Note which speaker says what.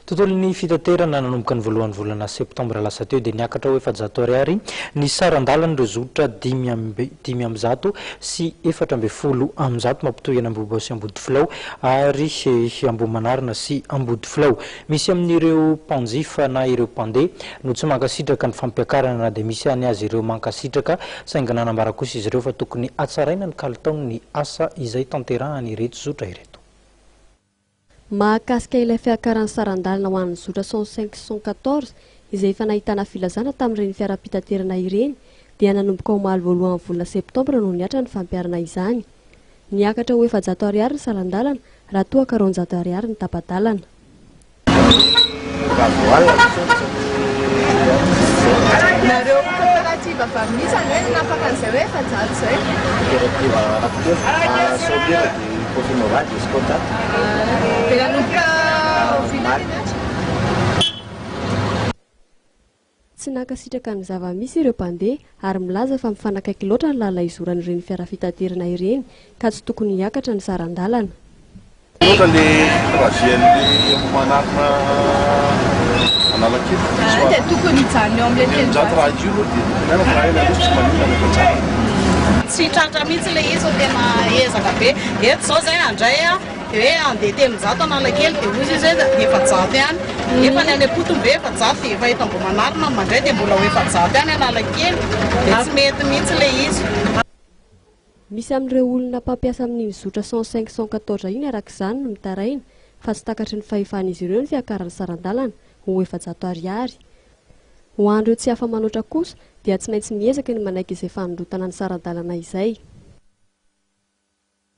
Speaker 1: Tontolon'ny fitaterana, nanomboka ny voalohan'ny volana septambra lasa teo dia niakatra ho 400 ariary ny saran-dalan'ireo zotra 115 114 mampitohy an'Ambohibao sy Ambodifilao ary Ambohimanarina sy Ambodifilao. Misy amin'ireo mpanjifa na ireo mpandeha no tsy mankasitraka ny fampiakarana na dia misy ihany aza ireo mankasitraka saingy nanambara kosa izy ireo fa tokony hatsaraina ny kalitaon'ny asa izay tanterahan'ireto zotra ireto.
Speaker 2: Mahakasika ilay fiakaran'ny saran-dalana ho an'ny zotra 105 sy 114 izay efa nahitana filazana tamin'ireny fiaram-pitaterana ireny dia nanomboka omaly voalohan'ny volana septambra no nihatra ny fampiharana izany. Niakatra ho 400 ariary ny saran-dalana raha toa ka 200 ariary ny tapa-dalana.
Speaker 3: Nareo coopérative avy amin'iza no hoe nanapaka an'izay hoe 400 izay?
Speaker 4: Coopérative anankitelo, Sopiera dia Cofinova dia Scotat.
Speaker 3: Dia nanomboka oviana ny niantra?
Speaker 2: Tsy nankasitraka ny zava-misy ireo mpandeha ary milaza fa mifanakaiky loatra ny lalana izoran'ireny fiara fitaterana ireny ka tsy tokony hiakatra ny saran-dalana.
Speaker 5: Loatra le trajet an'le Ambohimanarina Analakely diso
Speaker 3: Dia tokony hijanona eo amin'ilay
Speaker 5: 300 raha io aloha dia tokony any fa raha eny aloha tsy maninona rehefa tsara.
Speaker 6: Tsy tratra mihitsy ilay izy fa tena ezaka be. Eto izao izay handray a, dia hoe handeha 300 Analakely dia hoy izy hoe 400 ihany. Nefa ny any am-potony ve 400 dia efa eto Ambohimanarina no mandray dia mbola ho 400 ihany Analakely. Dia tsy mety mihitsy ilay izy.
Speaker 2: Misy amin'ireo olona mpampiasa amin'iny zotra 105 114 iny araka izany no mitaraina fa tsy takatry ny fahefan'izy ireo ny fiakaran'ny saran-dalana ho 400 ariary. Ho an'ireo tsy afa-manoatra kosa dia tsy maintsy miezaka ny manaiky izay fanondrotana ny saran-dalana izay.